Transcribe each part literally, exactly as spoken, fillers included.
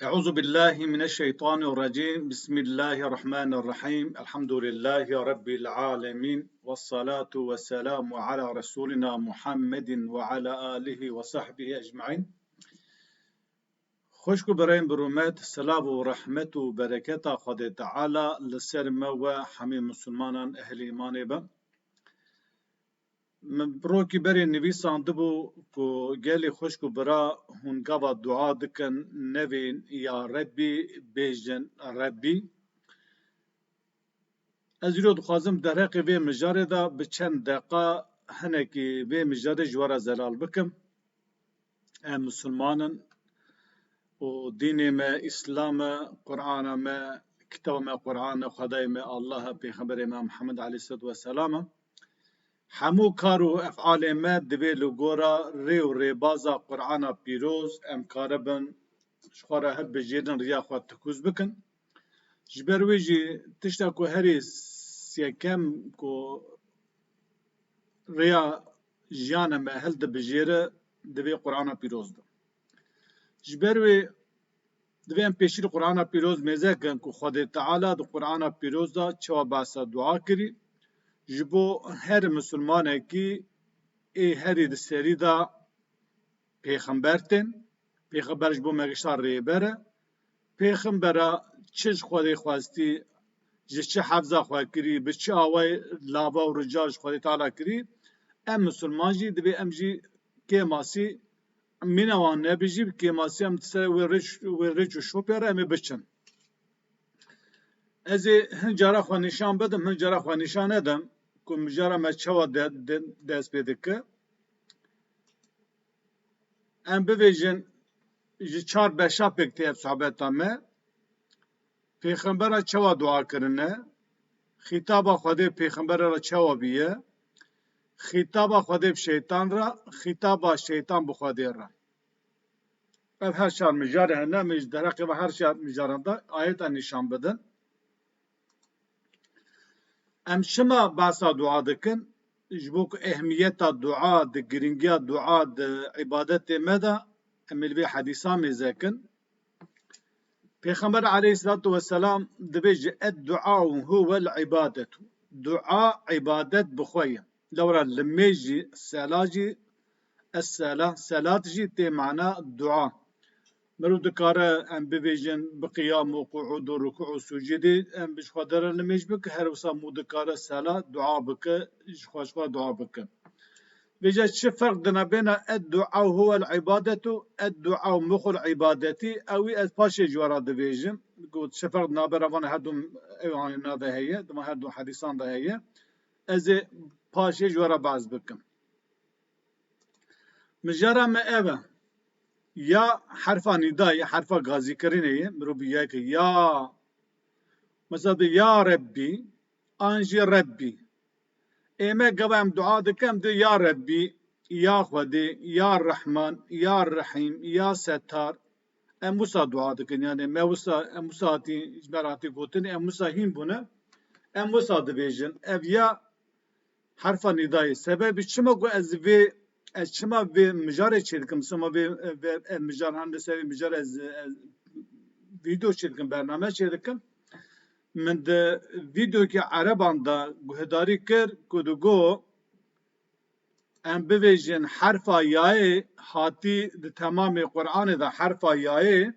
أعوذ بالله من الشيطان الرجيم. بسم الله الرحمن الرحيم. الحمد لله رب العالمين. والصلاة والسلام على رسولنا محمد وعلى آله وصحبه أجمعين. Xwişk û birayên bi rûmet, silav û rehmet û bereketa Xwedê Teala li ser me we hemî misilmanan ehlê îmanê be. Min rokî berê nivîsandibû ku gelî xwişk û bira hûn gava dua dikin, nevên ya Rebbî, bêjin Rebbî. Ez îro dixwazim derheqê vê mijarê de bi çend deqa hinekî vê mijarê ji we re zelal bikim. Em misilman in û dînê me Îslam e, Qur'ana me, kitaba me Qur'an e, Xwedayê me Allah e, Pêxemberê me Mihemed aleyhisselatu vesselam e. Hemû kar û efalê me divê li gora rê û rêbaza Qur'ana pîroz em karibin ji xwe re hilbijêrin, riya xwe tikûz bikin. Ji ber wê jî tişta ku herî s-, yekem ku rêya jiyana me hildibijêre, divê Qur'ana pîroz be. Ji ber wê divê em pêşî li Qur'ana pîroz mêze kin ku Xwedê Teala di Qur'ana pîroz de çawa behsa dua kirî. Ji bo her misilmanekî ê herî di serî de pêxember tên. Pêxember ji bo me gişta rêber e. Pêxembera çi ji Xwedê xwestî, ji çi hefza xwe kirî, bi çi awayê lava û rica ji Xwedê Teala kirî, em misilman jî divê em jî kêmasî mîna wan nebijî, bi kêmasî em ser wê rêç, wê rêç û şopê re em ê biçin. Ez ê hin cara xwe nîşan bidim, hin cara xwe nîşan nedim ku mijara me çawa de, de, dest pê dike. Em bibêjin, ji çar beşa pêk tê ev sohbeta me. Pêxembera çawa dua kirine? Xîtaba Xwedê pêxembera re çawa bûye? Xîtaba Xwedê bi şeytan re, xîtaba şeytan bi Xwedê re. Ev her çar mijarê hene, min ji derheqê ve her çar mijaran de ayeta nîşan bidin. Em çima behsa dua dikin? Ji bo ku ehmiyeta dua, di giringiya dua di îbadetê me de, em ê li vê hedîsa mêze kin. Pêxember aleyhisselatu vesselam dibêje, "Ed-duau huvel ibadetu." Dua îbadet bi xwe ye. Lewra limêj jî, sela jî, es-sela, selat jî tê mana dua. Mirov dikare em bibêjin bi qiyam û quûd û rukû û sucûdê em ji Xwedê re limêj bike, her wisa mû dikare sela dua bike, ji xwe ji xwe dua bike. Vêca çi ferq dina bêna ed-dua huwel ibadetu, ed-dua muxul ibadetî, ewî ez paşê ji we re dibêjim. Got, çi ferq nabera van her du ewana de heye, di van her du hedîsan de heye. Ez ê paşê ji we re behs bikim. Mijara me ev e. Ya herfa nîdayê, herfa gazîkirinê ye, mirov bi yekê ya, mesela bi ya Rebbî, an jî Rebbî. Ê me gava em dua dikin, em dê ya Rebbî, ya Xwedê, ya Rehman, ya Rehîm, ya Settar. Em wisa dua dikin, yani me wisa, em wisa hatî, ji me re hatî gotin, em wisa hîn bûne. Em wisa dibêjin. Ev ya herfa nîdayê. Sebebî çima ku ez vê, ez çima vê mijarê çêdikim, sima vê, vê, ev mijar hande ser vê mijar ez, ez vîdeo çêdikim, bername çêdikim. Min di vîdeokê ereban de guhdarî kir ku digo, em bivêjin herfa yayê hatî di temamê Qur'anê de herfa yayê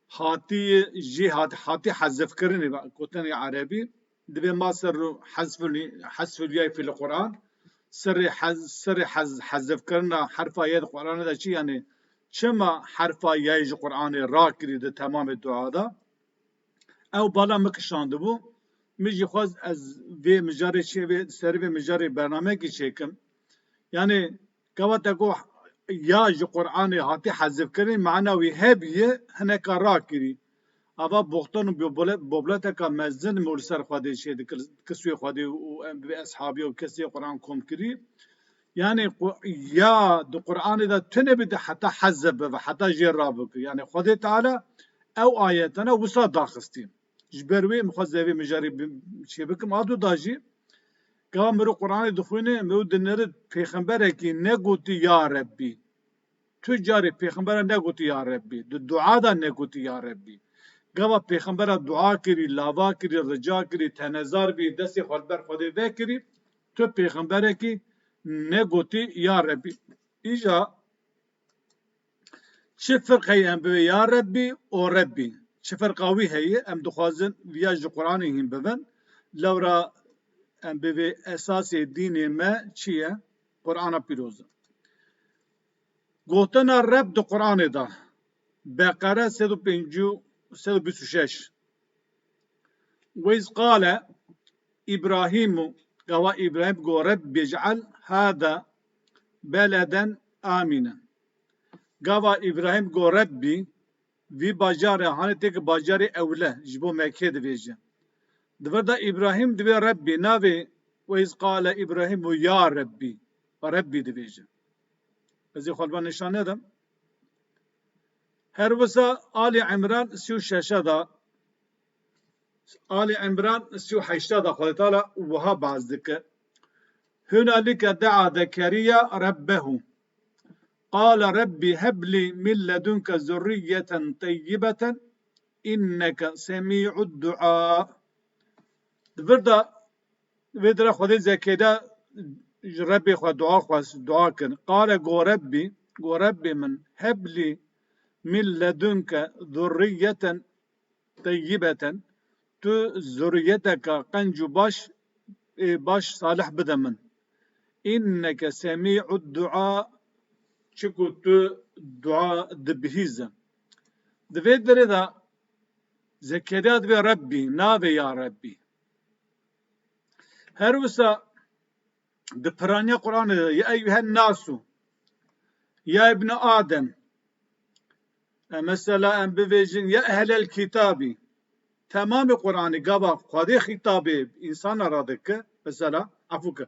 hatî jî hat-, hatî hezifkirinê, gotinê erebî, divê ma ser ro hezful-, hezful yay fil Qur'an, sirrê hez-, sirrê hez-, hezifkirina herfa yayê di Qur'anê de çi, yani çima herfa yayê ji Qur'anê rakirî di temamê dua de? Ew bala min kişandibû. Min jî xwest ez vê mijarê çê vê, serî vê mijarê bernameyekî çêkim. Yani, gava te got ya ji Qur'anê hatî hezifkirin, mana wî hebûye, hineka rakirî. Ava boxtan û bobole-, bobleteka mezin min li ser Xwedê çêdikir, kiswê Xwedê û em bi eshabî û kesê Qur'an kom kirî. Yani, qu-, ya di Qur'anê de tune bide heta hezif bibe, heta jê rabike. Yani, Xwedê Teala ew ayetana wisa daxistî. Ji ber wê min xwest vê mijarê bi-, çê bikim. A du da jî, gava mirov Qur'anê dixwîne, mirov dinêre pêxemberekî negotî ya Rebbî. Tu carê pêxembera negotî ya Rebbî, di dua de negotî ya Rebbî. Gava pêxembera dua kirî, lava kirî, rica kirî, tenezar bî, destê xwe li ber Xwedê vekirî, tu pêxemberekî negotî ya Rebbî. Îja çi firqeyê em bivê ya Rebbî û Rebbî? Çi firqa wî heye? Em dixwazin viya ji Qur'anê hîn bibin. Lewra em bivê esasê dînê me çi ye? Qur'ana pîroz e. Gotina Reb di Qur'anê de. Beqere sed û pêncî, sed û bîst û şeş. Ve iz qale Îbrahîmu, gava Îbrahîm got, Rebbî ic'el hâda beleden amînen. Gava Îbrahîm got, Rebbî, vî bajarê, hanê tê ki bajarê ewle, ji bo Mekkê dibêje. Di vir de Îbrahîm divê Rebbî, navê ve iz qale Îbrahîmu ya Rebbî, Rebbî dibêje. Ez ê xwe li van nîşan nedim. Her wisa Alî Imran sî û şeş de, Alî Imran sî û heşt de Xwedê Teala wiha behs dike. Hunalike dea Zekeriya Rebbehu. Qale Rebbî heb lî min ledunke zurriyeten teyyibeten inneke semî'ud dua. Di vir de vê dire Xwedê Zekeriya ji Rebbê xwe dua xwest, dua kir. Qale got Rebbî, got Rebbê min, heb lî min ledunke zurriyeten teyyibeten, tu zurriyeteke qenc û baş, ê, baş salih bide min. Inneke semî'ud dua, çiku tu dua dibihîze. Di vê derê de Zekeriya divê Rebbî, navê ya Rebbî. Her wisa di piraniya Qur'anê de, ya eyyuhen nasu, ya ibne Adem, e, mesela em bivêjin, ya ehlel kitabî, temamê Qur'anê gava Xwedê xîtabê însana re dike, mesela, efû ke.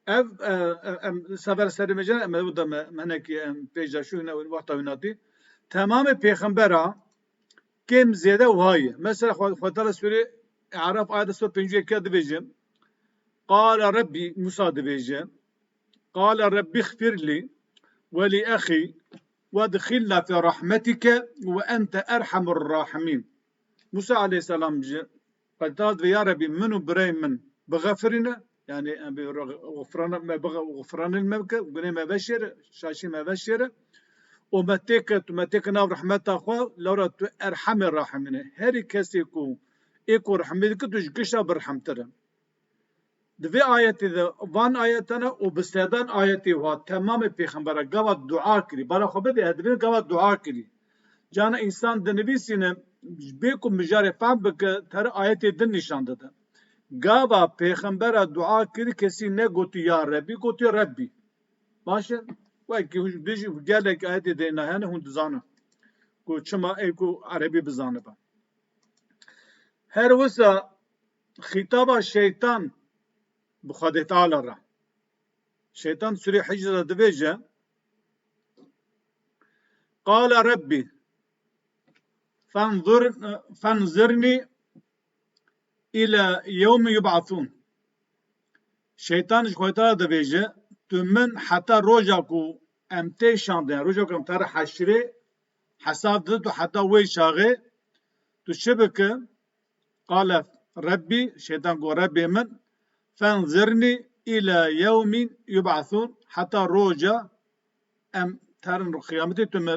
Ev, e, e, em sever serê me jî, em ew de me, me hinekî em pêşdaşû hîna wexta wî natî. Temamê pêxembera kêm zêde wiha ye. Mesela Xwe-, Xwedê Teala Sûrê E'raf ayet sed û pêncî û yek ya dibêje, Qale Rebbî, Musa dibêje, Qale Rebbî xfir lî ve lî exî ve dixilna fi rahmetike ve ente erhamur rahimîn. Musa aleyhisselam ji Xwedê Teala divê, ya Rebbî, min û birayê min bixefirîne, yanî em bê xufrana me, xufranê me bike, gunê me veşêre, şaşî me veşêre. Û me têke, tu me têke nav rehmeta xwe, lewra tu erhemê rahimîne. Herî kesê ku ê ku rehmê dike, tu ji gişa bi rehmtir e. Di vê ayetê de, van ayetana û bi sedan ayetê wa temamê pêxembera gava dua kirî. Bala xwe bidê, divê gava dua kirî. Cana însan dinivîsîne, bê ku mijarê fehm bike, tere ayetê din nîşan dide. Gava pêxembera dua kirî, kesî negotî ya Rebbî, gotî Rebbî. Baş e? Wekî hûn dijî gelek ayetê dêna hene, hûn dizanin ku çima ê ku erebî bizanibe. Her wisa xîtaba şeytan bi Xwedê Teala re. Şeytan Sûrê Hicr de dibêje, Qale Rebbî fenzur-, fenzirnî îlâ yewmi yub'asûn. Şeytan ji Xwedê Teala dibêje, tu min heta roja ku em tê şandin, roja ku em te re heşrê hesab didin, tu heta wê çaxê tu çi bike? Qale Rebbî, şeytan got, Rebbê min, fenzirnî îlâ yewmîn yub'asûn, heta roja em terin qiyametê tu me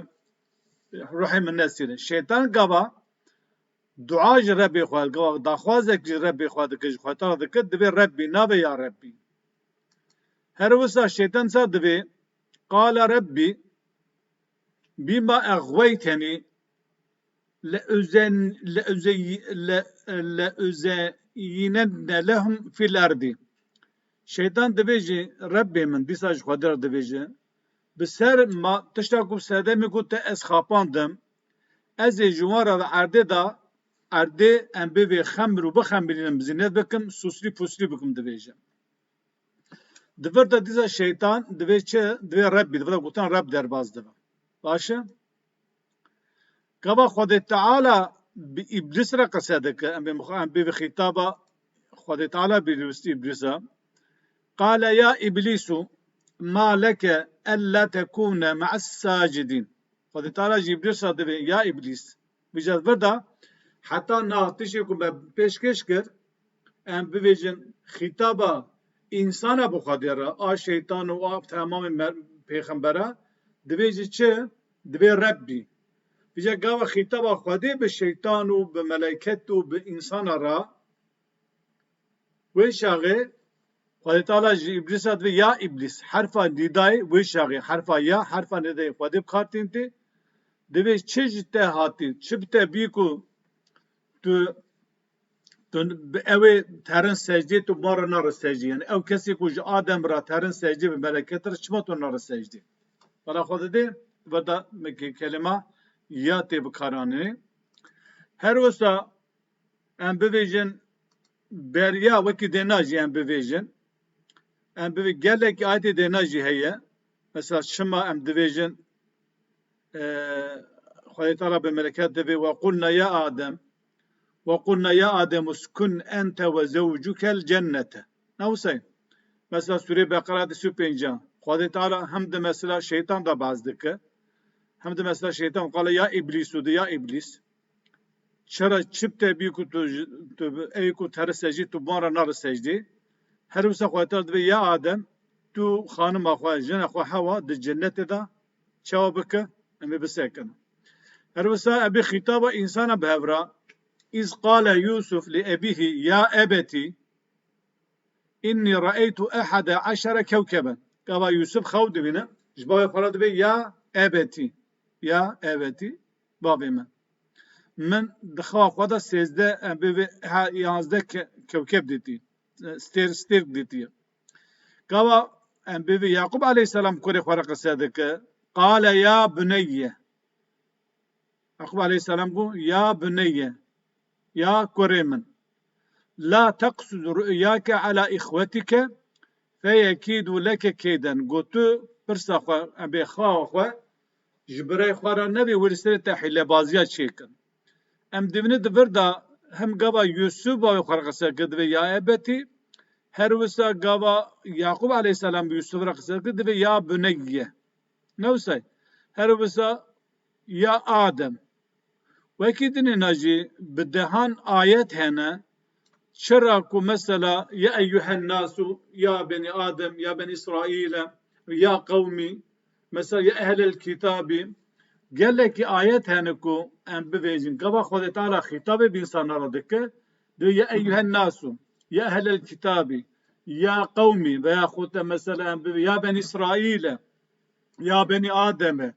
ruhê min nesîrin. Şeytan gava dua ji Rebbê xwe, gava daxwazek ji Rebbê xwe dike, ji Xwedê Teala dike, divê Rebbî, navê ya Rebbî. Her wisa şeytan sa divê, Qale Rebbî, bîma exweytenî, le uzen-, le uze-, le, le uzeyyinenne lehum fil erdî. Şeytan dibêje, Rebbê min, dîsa ji Xwedê re dibêje, bi ser ma, tişta ku sedemê ku te ez xapandim, ez ê ji wan re li erdê de, erdê em bivê xemr û bixemrînim, zînet bikim, suslî puslî bikim, dibêje. Di vir de dîsa şeytan divê çi? Divê Rebbî, di vir de gotina Reb derbas dibe. Baş e? Gava Xwedê Teala bi Îblîs re qise dike, em bê mixwe-, em bê bi xîtaba Xwedê Teala bi Îblîs, Îblîs e. Qale ya Îblîsu ma leke ella tekûne me'es sacidîn. Xwedê Teala ji Îblîsa divê, ya Îblîs. Vîca vir de heta niha tiştê ku me pêşkêş kir, em bivêjin xîtaba însana bi Xwedê re, a şeytan û a temamê me-, pêxembera, divê jî çi? Divê Rebbî. Vîca gava xîtaba Xwedê bi şeytan û bi meleket û bi însana re, wê çaxê Xwedê Teala ji Îblîsa divê ya Îblîs. Herfa nîdayê wê çaxê, herfa ya, herfa nîdayê Xwedê bi kar tîn tê. Divê çi ji te hatî, çi bi te bî ku tu, tu bi ew ê terin secdê, tu bi wan re nare secdê. Yani ew kesê ku ji Adem re terin secdê, bi meleket re, çima tu nare secdê? Bala xwe didê, veda me ke-, kelima ya tê bikaranê. Her wisa em bivêjin beriya wekî dêna jî em bivêjin. Em bivê-, gelekî ayetê dêna jî heye. Mesela çima em divêjin, e, Xwedê Teala bi meleket divê, "Ve qulna ya Adem, ve qulna ya Adem uskun ente ve zewcukel cennete." Ne wisa ye? Mesela Sûrê Beqera di sî û pênc a. Xwedê Teala hem di mesela şeytan de behs dike, hem di mesela şeytan, qale ya Îblîs û di ya Îblîs. Çira çi bi te bî ku tu ji, tu bi, ey ku tere secdî, tu bi wan re nare secdî. Her wisa Xwedê Teala divê, ya Adem, tu xanima xwe, jina xwe Hewa di cennetê de çawa bike, em ê bisekin. Her wisa em bê xîtaba însana bi hev re, "Iz qale Yusuf li ebîhî ya ebetî, innî re'eytu ehede eşere kewkeben." Gava Yusuf xew dibîne, ji bavê xwe re dibê, "Ya ebetî, ya ebetî, bavê min. Min di xewa xwe de sêzdeh, em bê vê, ha, yanzdeh ke-, kewkeb dîtî, stêr, stêrk dîtiye." Gava em bê vê Yaqûb aleyhisselam kurê xwe re qise dike, "Qale ya buneyye." Yaqûb aleyhisselam got, "Ya buneyye, ya kurê min, la teqsus ru'yake ala îxwetike feyekîdu leke keyden." Got, tu pirsa xwe, em bê xawa xwe, ji birayê xwe re nebê, wê li serê te hîlebaziya çêkin. Em divînin di vir de hem gava Yusuf bavê xwe re qise kir, divê ya ebetî, her wisa gava Yaqûb aleyhisselam bi Yusuf re qise kir, divê ya buneyye. Ne wisa ye? Her wisa ya Adem. Wekî dinê na jî bi dehan ayet hene, çira ku mesela ya eyyuhen nasu, ya benî Adem, ya benî Îsraîle, ya qewmî, mesela ya ehlel kitabî, gelekî ayet hene ku em bivêjin. Gava Xwedê Teala xîtabê bi însana re dike, dê ya eyyuhen nasu, ya ehlel kitabî, ya qewmî, veya xwe te mesela em bivê, ya benî Îsraîle, ya benî Ademe.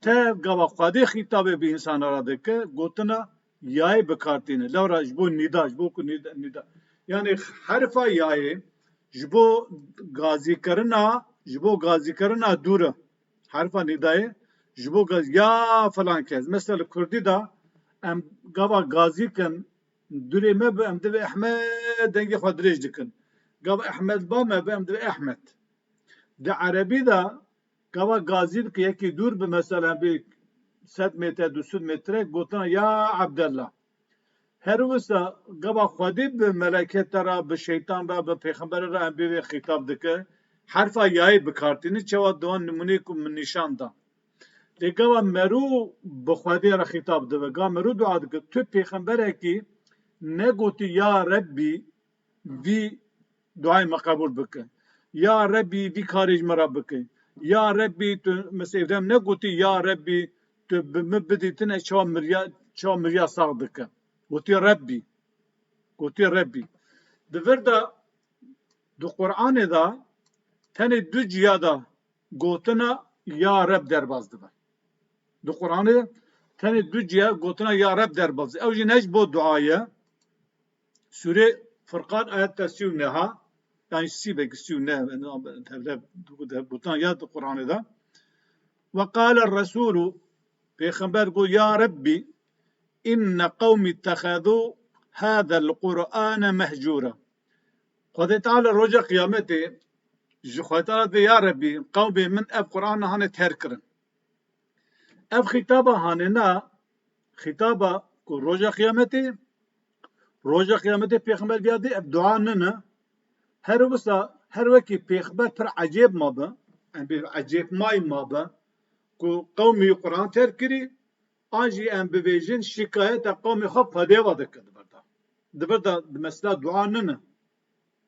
Te gava Xwedê xîtabê bi însana re dike, gotina yayê bi kar tîne. Lewra ji bo nîda, ji bo ku nîda, nîda. Yani herfa yayê ji bo gazîkirina, ji bo gazîkirina dûr e. Herfa nîdayê ji bo gaz-, ya filan kes. Mesela li kurdî de em gava gazî kin, dûrê me bi, em divê Ehmed, dengê xwe dirêj dikin. Gava Ehmed ba me bi, em divê Ehmed. Di erebî de gava gazî dike yekî dûr bi, mesela bi sed metre, du sed metre, gotina ya Abdullah. Her wisa gava Xwedê bi melekete re, bi şeytan re, bi pêxemberê re em bê vê xîtab dike. Herfa yayê bi kar tîne, çawa di wan nimûneyê ku min nîşan da. Lê gava merû bi Xwedê re xîtab dibe, gava merû dua dike, tu pêxemberekî negotî, "Ya Rebbî, vî duayê me qebûl bike. Ya Rebbî, vî karê ji me re bike. Ya Rebbî, tu mesela êvdem negotî, 'Ya Rebbî, tu bi min bidîtine çawa miriya, çawa miriya sax dike.'" Gotî, "Rebbî." Gotî, "Rebbî." Di vir de, di Qur'anê de tenê du ciya de gotina "Ya Reb" derbas dibe. Di Qur'anê de tenê du ciya gotina "Ya Reb" derbas dibe. Ew jî ne ji bo dua ye. Sûrê Furqan ayet te sî û neh a, yani sî belkî sî û neh, tevle gotina ya di Qur'anê de. "Ve qale Resulû", Pêxember got, "Ya Rebbî, inne qewmî ittexezû hâzel Qur'ane mehcûra." Xwedê Teala roja qiyametê ji Xwedê Teala dibê, "Ya Rebbî, qewmê min ev Qur'ana hane terk kirin." Ev xîtaba hanêna, xîtaba ku roja qiyametê, roja qiyametê pêxember viya dê, ev dua nine. Her wisa, her wekî pêxember pir ecêb mabe, em bê ecêbmayî mabe, ku qewmî Quran terk kirî, an jî em bibêjin şikayeta qewmê xwe Xwedê ve dike di vir de. Di vir de di mesela dua nine.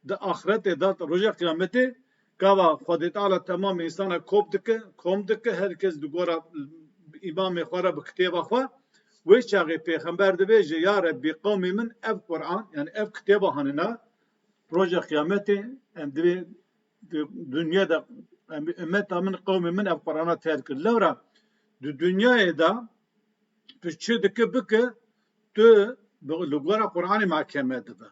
Di axretê de, roja qiyametê, gava Xwedê Teala temam însana kop dike, kom dike, her kes di gora îmamê xwe re bi kitêba xwe. Wê çaxê pêxember dibêje, ya Rebbî, qewmê min ev Quran, yani ev kitêba hanina, roja qiyametê em divê di dinya de, em, ummeta min, qewmê min ev Qur'ana terk kir. Lewra di dinyayê de tu çi dike bike, tu bi, li gora Qur'anê mahkeme dibe.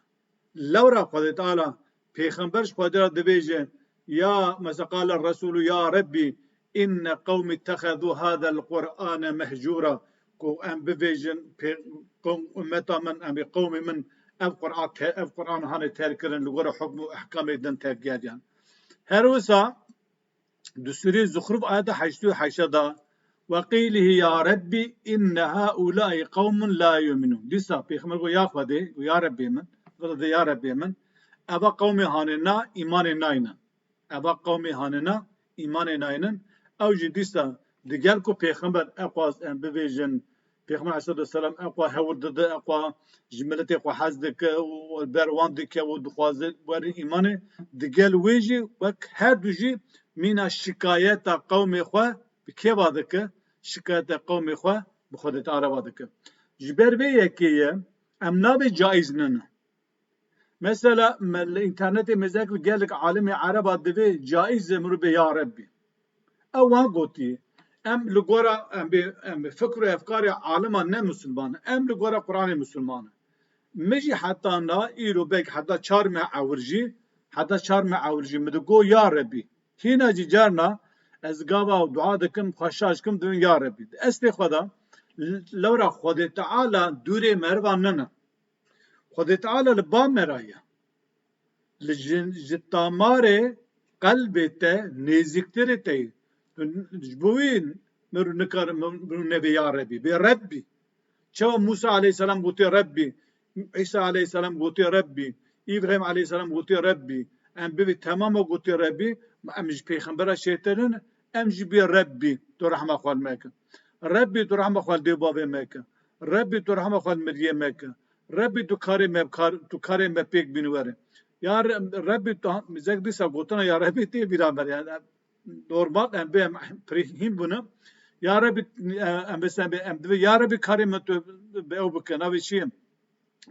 Lewra Xwedê Teala pêxember ji Xwedê re dibêje, ya, mesela, qale Resûlû, ya Rebbî, inne qewmî ittexezû hadel Qur'ane mehcûra, ku em bibêjin, pê-, qewm, ummeta min, em ê qewmê min ev Qur'an te-, ev Qur'an hanê terk kirin, li gora hukm û ehkamê din terk geriyan. Her wisa di sûrê Zuxruf ayeta heştê û heşt de, "Ve qîlihi ya Rebbî inne haulâi qewmun la yu'minûn." Dîsa Pêxember got, ya Xwedê, got, ya Rebbê min, vila de ya Rebbê min, eva qewmê hanê na, îmanê naynin. Eva qewmê hanina îmanê naynin. Ew jî dîsa digel ku pêxember exwaz em bibêjin, pêxember aleyhisselatu vesselam exwa hewir dide, exwa ji miletê xwe hez dike û ber wan dike û dixwaze werin îmanê, digel wê jî wek her du jî mîna şikayeta qewmê xwe bi kê va dike? Şikayeta qewmê xwe bi Xwedê Teala va dike. Ji ber vê yekê ye em nabê caiz nine. Mesela, me li înternetê mêze kir, gelek alimê ereba divê caiz e mirov bê ya Rebbî. Ew wan gotiye. Em li gora, em bê, em bê fikr û efkarê alima ne misilman e. Em li gora Qur'anê misilman e. Min jî heta na îro belkî heta çar meh ewil jî, heta çar meh ewil jî min digot ya Rebbî. Hîna jî carna ez gava dua dikim, xwe şaş kim, dibim ya Rebbî. Di estê xwe de, lewra Xwedê Teala dûrê merivan nine. Xwedê Teala li ba me re ye. Li ji, ji tamarê qelbê te nêzîktirê te ye. Tu n-, ji bo wî mirov nikare, mirov nebe ya Rebbî. Bê Rebbî. Çawa Mûsa aleyhisselam gotiye Rebbî, Îsa aleyhisselam gotiye Rebbî, Îbrahîm aleyhisselam gotiye Rebbî, em bivî temama gotiye Rebbî, em ji pêxembera çêtir in, em jî bê Rebbî, tu rehma xwe li me ke. Rebbî, tu rehma xwe li dê û bavê me ke. Rebbî, tu rehma xwe li miriyê me ke. Rebbî, tu karê me, kar, tu karê me pêk bîn were. Ya Re-, Rebbî, tu ha-, zek dîsa gotina ya Rebbî tê bîra me re. Yani, normal, em bê, em pirî hîn bûne. Ya Rebbî, e, em bê, em bê, em divê, ya Rebbî, karê me tu bi ew bike, navê çi ye?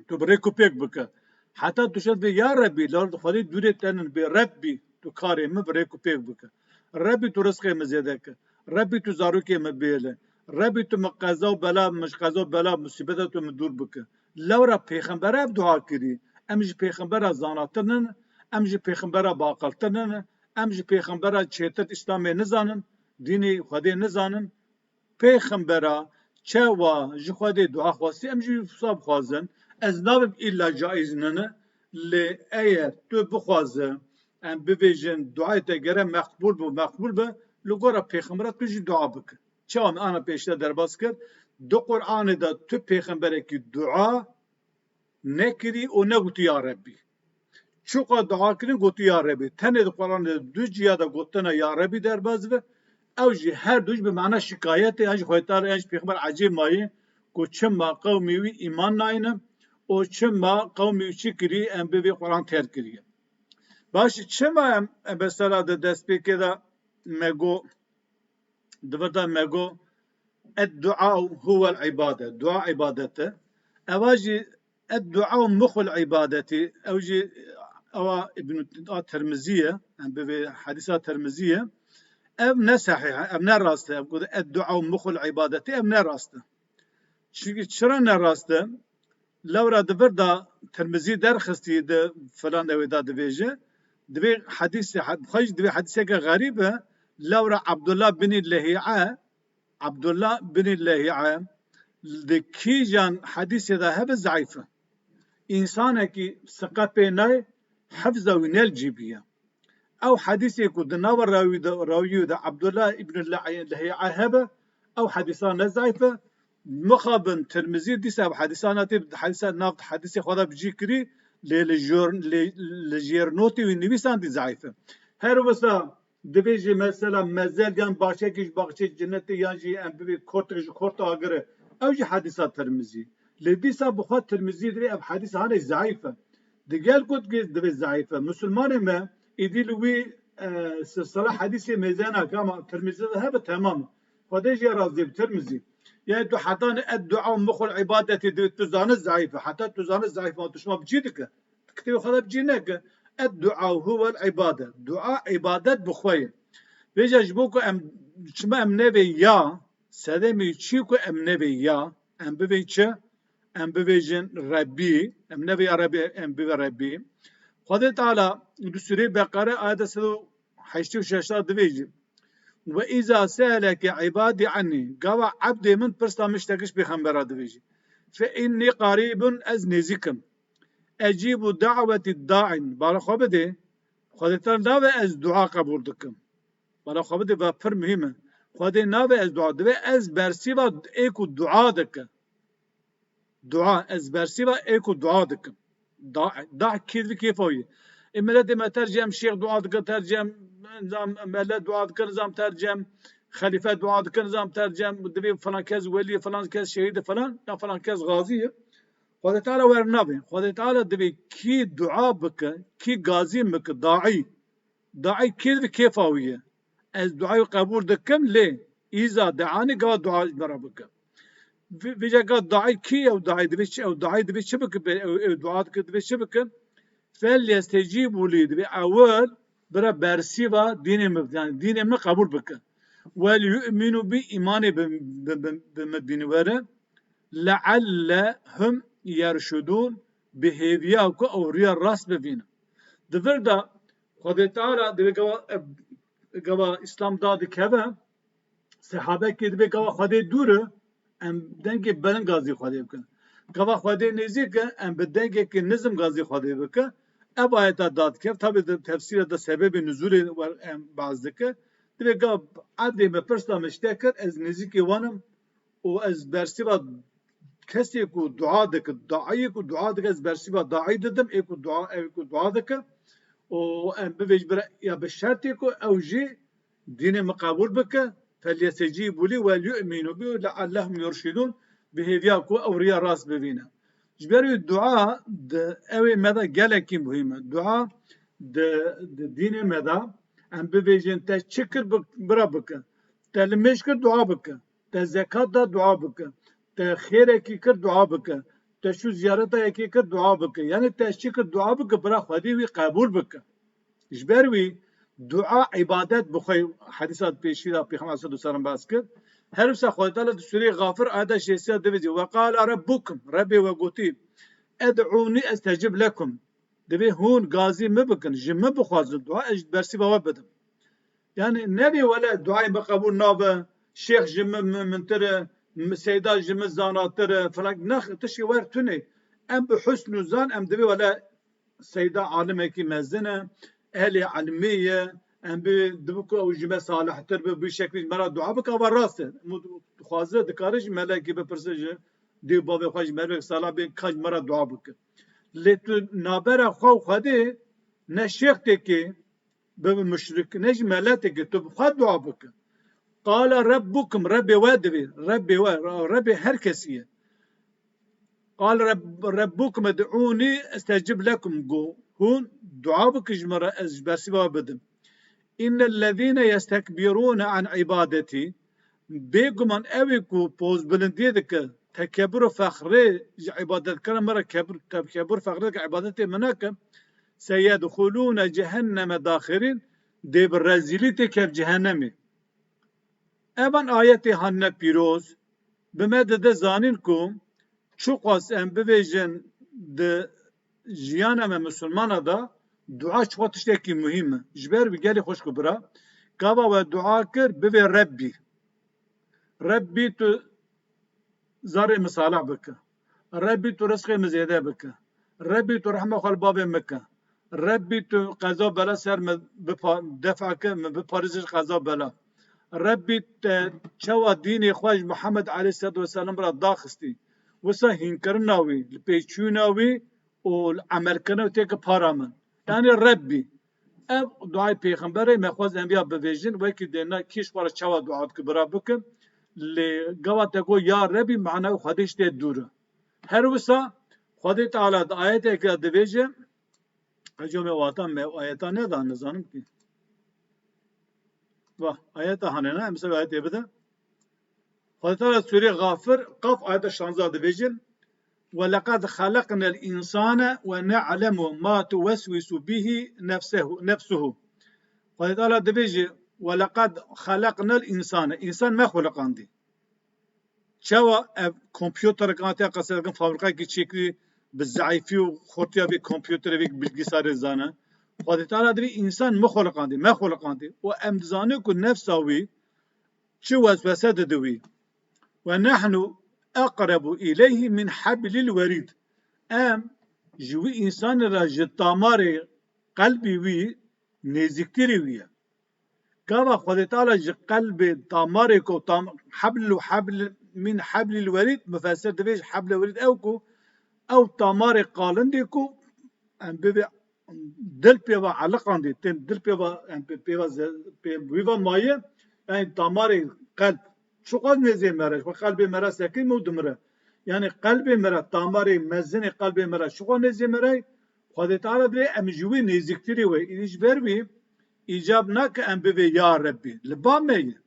Tu bi rêk û pêk bike. Heta tu şer bê, ya Rebbî, lewra di Xwedê dûrê te nin bê, Rebbî, tu karê min bi rêk û pêk bike. Rebbî, tu rizqê min zêde ke. Rebbî, tu zarokê min bihêle. Rebbî, tu min qeza û bela, min ji qeza û bela, musîbeta tu min dûr bike. Lewra pêxembera ev dua kirî. Em ji pêxembera zanatir nin, em ji pêxembera baqiltir nin, em ji pêxembera çêtir Îslamê nizanin, dînê Xwedê nizanin. Pêxembera çawa ji Xwedê dua xwestî, em jî wisa bixwazin. Ez nabim îlla caiz nine, lê eger tu bixwaze, em bivêjin, duayê te gere meqbûl be, meqbûl be, li gora pêxembera tu jî dua bike. Çawa min ana pêşte derbas kir, di Qur'anê de tu pêxemberekî dua nekirî û negotî ya Rebbî. Çiqa dua kirin, gotî ya Rebbî. Tenê di Qur'anê de du ciya de gotina ya Rebbî derbas dibe. Ew jî her du jî bi mana şikayetê, yan jî Xwedê Teala, yan jî Pêxember ecêb mayî ku çima qewmê wî îman nayne û çima qewmê wî çi kirî, em bê vê Qur'an terk kiriye. Baş, çima em, em mesela di destpêkê de me got, di vir de me got, "Ed-du'a huwel ibadet." Dua ibadet e. Eva jî, "Ed-du'a muxul ibadeti." Ew jî, ewa Ibn a Tirmizî ye. Em bivê hedîsa Tirmizî ye. Ev ne sehîh e, ev ne rast e. Ev got, "Ed-du'a muxul ibadeti." Ev ne rast e. Çimkî çira ne rast e? Lewra di vir de Tirmizî derxistî di filan ewê de dibêje. Divê hedîsê, xwe jî divê hedîseke xerîb e. Lewra Abdullah binî Lehî'e, Abdullah binî Lehî'e di kîjan hedîsê de hebe zeîf e. Însanekî siqe pê nayê, hefza wî ne li cî bûye. Ew hedîsê ku di nava rawî de, rawiyê de Abdullah ibn Lehî'e hebe, ew hedîsa ne zeîf e. Mixabin Tirmizî dîsa ev hedîsa nate, hedîsa nav hedîsê xwe de bi cî kirî, lê li jor-, lê, li jêr notê wî nivîsandî zeîf e. Her wisa Divê jî mesela mezel yan baxçekî ji baxçeyê cenetê yan jî em bibê kortek ji korta agirê. Ew jî hedîsa Tirmizî. Lê dîsa bi xwe Tirmizî divê ev hedîs hanê zeîf e. Digel ku divê zeîf e. Misilmanê me êdî li wî, e, silsila hedîsê mêze nake ama Tirmizî de hebe temam e. Xwedê jê razî bi Tirmizî. Yani tu heta ne et dua mixul ibadetê divê tu zane zeîf e. Heta tu zane zeîf e, tu şima bi cî dike. Kitêbê xwe de bi cî neke. Et dua huwel ibadet. Dua ibadet bi xwe ye. Vêca ji bo ku em, çima em nevê ya, sedemê çi ku em nevê ya, em bivê çi? Em bivêjin Rebbî, em nevê ya Rebbî, em bivê Rebbî. Xwedê Teala di Sûreyê Beqere ayeta sed û heştê û şeş de divêjî. Ve îza seeleke ibadî annî, gava ebdê min pirsa min ji te kir, ji pêxembera divêjî. Fe innî qarîbun, ez nêzîk im. Ecîbu da'wetî da'in. Bala xwe bidê. Xwedê Teala nave ez dua qebûl dikim. Bala xwe bidê, va pir muhîm e. Xwedê nave ez dua. Divê ez bersîva ê ku dua dike. Dua, ez bersîva ê ku dua dikim. Da, da kêf, kêfa wî. Ê miletê me tercem şêx dua dikin, tercem, nizam, mele dua dikin, nizam tercem, xelîfe dua dikin, nizam tercem, divê filan kes welî, filan kes şehîd, filan, ya filan kes gazî ye. Xwedê Teala wernavê. Xwedê Teala divê kî dua bike, kî gazî bike, daî. Daî kê divê kêfa wî ye. Ez duayê qebûl dikim lê îza deanî gava dua ji me re bike. Vê-, vêca gava daî kî ye, ew daî divê çi, ew daî divê çi bike, be-, ew, ew dua dike, divê çi bike? Felyestecîbû lî, divê ewil bira bersîva dînê min, yani dînê min qebûl bike. Wel yu'minu bi, îmanê bi, bi, bi, bi min bîne were. Leallehum yerşudûn, bi hêviya ku ew riya rast bivînin. Di vir de Xwedê Teala divê gava, gava Îslam dadikeve, sehabekê divê gava Xwedê dûr e, em dengê bilind gazî Xwedê bikin. Gava Xwedê nêzîk e, em bi dengekî nizm gazî Xwedê bikin. Ev ayeta dadikev, tabi di tefsîra de sebebê nuzûlê wer em behs dike. Divê gav ebdê me pirsa min ji te kir, ez nêzîkê wan im, û ez bersîva kesê ku dua dike, daiyê ku dua dike, ez bersîva daî didim, ê ku dua, ew ku dua dike, û em bivêj bira ya bi şertê ku ew jî dînê min qebûl bike, felyestecîbû lî wel yu'mînû bî leallehum yurşidûn, bi hêviya ku ew riya rast bivîne. Ji ber wî dua di, ew ê me de gelekî muhîm e. Dua di, di dînê me de em bivêjin te çi kir bi-, bira bike. Te limêj kir dua bike. Te zekat da dua bike. Te xêrekî kir dua bike. Te çû ziyareta yekê kir dua bike. Yani te çi kir dua bike, bira Xwedê wî qebûl bike. Ji ber wî dua îbadet bi xwe, hedîsa pêşî de Pêxember sallallahu aleyhi ve sellem behs kir. Her wisa Xwedê Teala di Sûreyê Xafir ayeta şêst û sê de divêjî, "Ve qala Rebbukum", Rebbê we gotî, "Ed'ûnî estecib lekum." Divê hûn gazî min bikin, ji min bixwazin dua, ez ji bersîva we bidim. Yani nevê wele duayê min qebûl nabe, şêx ji min muhîmtir e, m-, seyda ji min zanatir e, filan, nex, tiştê wer tune. Em bi husnû zan, em divê wele seyda alimekî mezin e, ehlê ilmê ye, em bi, dibi ku ew ji me salihtir be, bi şeklî ji me re dua bike, ava rast e. Dixwaze, dikare ji melekî bipirse ji dê û bavê xwe, ji melek salih bê, ka ji me re dua bike. Lê tu nabera xwe û Xwedê ne şêx têkê, bibe muşrik, ne jî meletekê, tu bi xwe dua bike. Qala Rebbukum, Rebbê we divê, Rebbê we, Rebbê her kesî ye. Qala Reb-, Rebbukum ed'ûnî estecib lekum, got, hûn dua bikin ji min re, ez ji bersîva we bidim. Înnellezîne yestekbîrûne an îbadetî, bêguman ew ê ku pozbilindiyê dike, tekebur û fexrê ji îbadetkirina min re kebir-, tekebur fexrê dike, îbadetê min nake, seyedxulûne cehenneme daxirîn, dê bi rezîlî têkev cehennemê. Evan ayetê hatine pîroz, bi me dide zanîn ku çiqas em bivêjin di jiyana me misilmana de dua çiqas tiştekî muhîm e. Ji ber wî gelê xwişk û bira, gava we dua kir, bivê Rebbî. Rebbî tu zarê min salih bike. Rebbî tu rizqê min zêde bike. Rebbî tu rehma xwe li bavê min ke. Rebbî tu qeza bela ser min bipa-, defa ke, min biparêze ji qeza bela. Rebbî te çawa dînê xwe ji Muhammed aleyhisselatu vesselam re daxistî. Wisa hînkirina wî, li pêçûna wî û li emelkirina wî têke para min. Yanî Rebbî. Ev duayê pêxemberê me xwest em ya bivêjin, wekî dêna kî ji xwe re çawa dua dike bira bikim. Lê gava te got ya Rebî, mana Xwedê ji te dûr e. Her wisa Xwedê Teala di ayeteke de divêje, Hecî me wata me ayeta neda, nizanim kî. Vah, ayeta hane ne, em ser ayetê bide. Xwedê Teala Sûrê Xafir, Qaf ayeta şanzda divêje, "Ve leqad xeleqnel însane ve ne'lemu ma tuweswisu bihî nefsehu, nefsuhu." Xwedê Teala divêje, "Ve leqad xeleqnel însane." Însan me xuliqandî. Çawa ev kompûterek hatiye qesedikin fabrikayekî çêkirî bi zeîfî û xurtiya vê kompûterê vê bilgisayarê zane. Xwedê Teala divê însan min xuliqandî, me xuliqandî. Û em dizanin ku nefsa wî çi weswese dide wî. "Ve nehnu eqrebu îleyhî min heblil werîd." Em ji wî însanê re ji tamarê qelbî wî nêzîktirî wî ye. Gava Xwedê Teala ji qelbê tamarê ku tam, hebl û hebl min heblil werîd, mufessir divê ji heblil werîd ew ku ew tamarê qalindê ku em bivê dil pê ve eliqandê, tên dil pê ve, em pê, pê ve ze-, pê wî ve maye, yani tamarê qelb. Çiqas nêzê me re, xwe qelbê me re sekin û dimire. Yani qelbê me re, tamarê mezinê qelbê me re, çiqas nêzê me re, Xwedê Teala divê em ji wî nêzîktirî we. Îdî ji ber wî îcab nake em bivê ya Rebbî. Li ba me ye.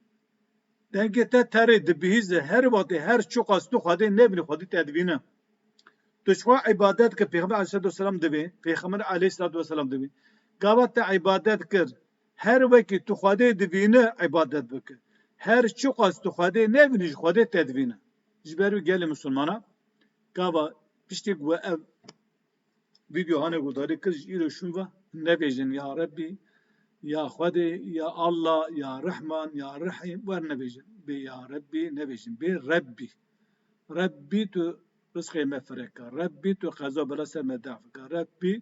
Dengê te terê dibihîze, her wextê her çiqas tu Xwedê nebînî, Xwedê te divîne. Tu ji xwe îbadet ke Pêxember aleyhisselatu vesselam divê, Pêxember aleyhisselatu vesselam divê. Gava te îbadet kir, her wekî tu Xwedê divîne îbadet bike. Her çiqas tu Xwedê nebînî, ji Xwedê te divîne. Ji ber wî gelê misilmana, gava piştî ku we ev vîdeo hane guhdarî kir, ji îro şûn ve nebêjin ya Rebbî, ya Xwedê, ya Allah, ya Rehman, ya Rehîm, wer nebêjin. Bê ya Rebbî nebêjin, bê Rebbî. Rebbî tu rizqê me fireh ke. Rebbî tu qeza bela ser me def ke. Rebbî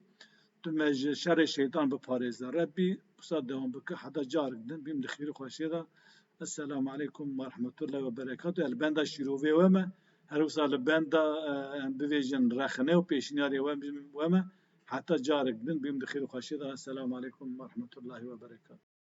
tu me ji şerê şeytan biparêze. Rebbî wisa dewam bike heta carek din bîm di xêr û xweşiyê de. Esselamu aleykum ve rahmetullahi ve berekatuhu. Li benda şîrovê we me. Her wisa li benda, e, em bivêjin rexne û pêşniyarê we, we me. Heta carek din bîm di xêr û xweşiyê de. Esselamu aleykum ve rahmetullahi ve berekatuhu.